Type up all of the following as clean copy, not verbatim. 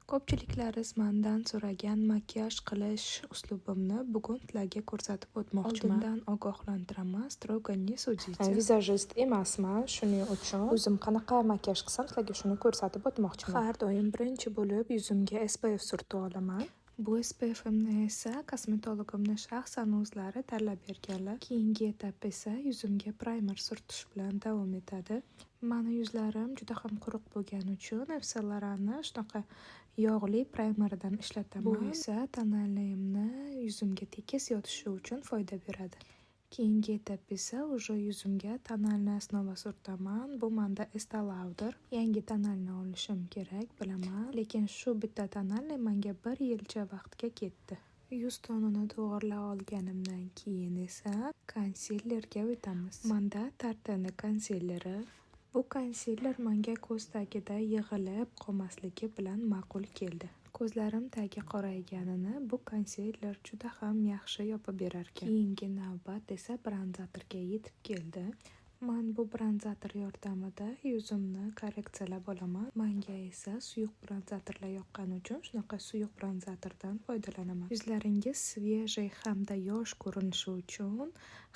Ko'pchiliklaringiz mandan so'ragan makiyaj qilish uslubimni bugun sizlarga ko'rsatib o'tmoqchiman. Oldindan ogohlantiraman, строго не судите. Vizajist emasman, shuning uchun o'zim qanaqa makiyaj qilsam, sizlarga shuni ko'rsatib o'tmoqchiman. Har doim birinchi bo'lib yuzimga SPF surtib olaman. Bu SPFimni esa kosmetologimni shaxsan o'zlari tanlab berganlar. Keyingi etap esa yuzimga праймер surtish bilan davom etadi. Mani yuzlarim juda ham quruq bo'lgani uchun Yves Saint Laurentni shunaqa yog'li праймер idan ishlataman. Bu esa тональный imni yuzimga tekis yotishi uchun foyda beradi. Keyingi etap esa уже yuzimga тональный основа surtaman. Bu manda Estee Lauder. Yangi тональный olishim kerak, bilaman. Lekin shu bitta тональный manga bir yilcha vaqtga ketdi. Yuz tonini to'g'irlab olganimdan keyin esa konsilerga o'tamiz. Manda Tarteni konsileri. Bu konsiler manga ko'z tagida yig'ilib qolmasligi bilan ma'qul keldi. Ko'zlarim tagi qorayganini bu konsiler juda ham yaxshi yopib berarkan. Keyingi navbat esa бронзатор ga yetib keldi. Man bu бронзатор yordamida yuzimni korreksiyalab olaman. Manga esa suyuq бронзатор lar yoqqani uchun shunaqa suyuq бронзатор dan foydalanaman. Yuzlaringiz свежий hamda yosh ko'rinishi uchun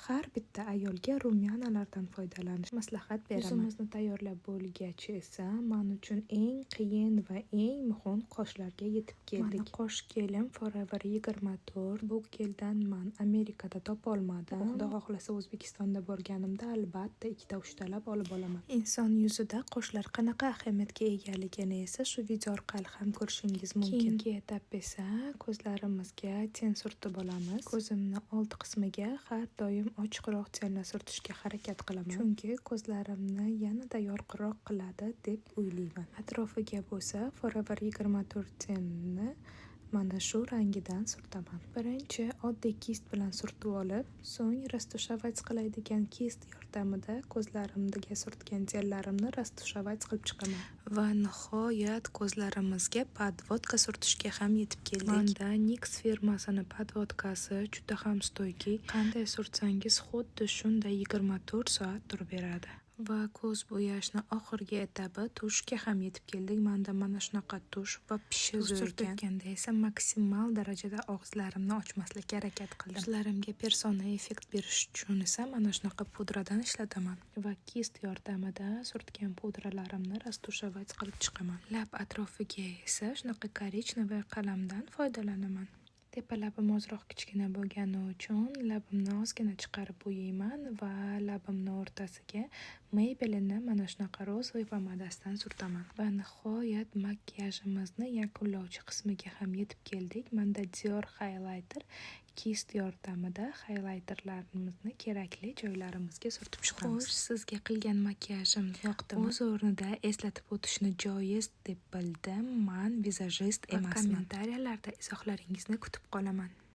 har bitta ayolga румяна lardan foydalanish maslahat beraman. Yuzimizni tayyorlab bo'lgach esa man uchun eng qiyin va eng muhim qoshlarga yetib keldik. Mani qosh gelim Forever 24. Bu geldan man Amerikada topolmadim. Xudo xohlasa, O'zbekistonda borganimda albatta ikkita uchtalab olib olaman. Inson yuzida qoshlar qanaqa ahamiyatga egaligini esa shu video orqali ham ko'rishingiz mumkin. Keyingi etap esa ko'zlarimizga тень surtib olamiz. Ko'zimni old qismiga har doim ochiqroq тень lar surtishga harakat qilaman. Chunki ko'zlarimni yanada yorqinroq qiladi deb o'ylayman. Atrofiga bo'lsa Forever 24 тень ni mana shu rangidan surtaman. Birinchi oddiy кисть bilan surtib olib, so'ng растушевать qiladigan кисть yordamida ko'zlarimga surtgan тень larimni растушевать qilib chiqaman. Va nihoyat ko'zlarimizga подводка surtishga ham yetib keldik. Manda NYX firmasini подводка si juda ham стойкий. Qanday surtsangiz, xuddi shunday 24 soat turib beradi. Va ko'z bo'yashni oxirgi etabi, тушь ga ham yetib keldik. Manda mana shunaqa тушь вообще zo'r ekan. Surtayotganda esa maksimal darajada og'izlarimni ochmaslikka harakat qildim. Yuzlarimga persona effekt berish uchun esa mana shunaqa pudradan ishlataman. Va кисть yordamida surtgan pudralarimni растушевать qilib chiqaman. Lab atrofiga esa shunaqa коричневый qalamdan foydalanaman. Tepa labim ozroq kichkina bo'lgani uchun labimni ozgina chiqarib bo'yayman va labimni o'rtasiga Maybelline'ni mana shunaqa розовый pomadasidan surtaman. Va nihoyat makiyajimizni yakunlovchi qismiga ham yetib keldik. Manda Dior highlighter, кисть yordamida highlighter larimizni kerakli joylarimizga surtib chiqamiz. Xo'sh, sizga qilgan makiyajim yoqdimi? O'z o'rnida eslatib o'tishni joiz deb bildim. Man vizajist emasman. Kommentariyalarda izohlaringizni kutib qolaman.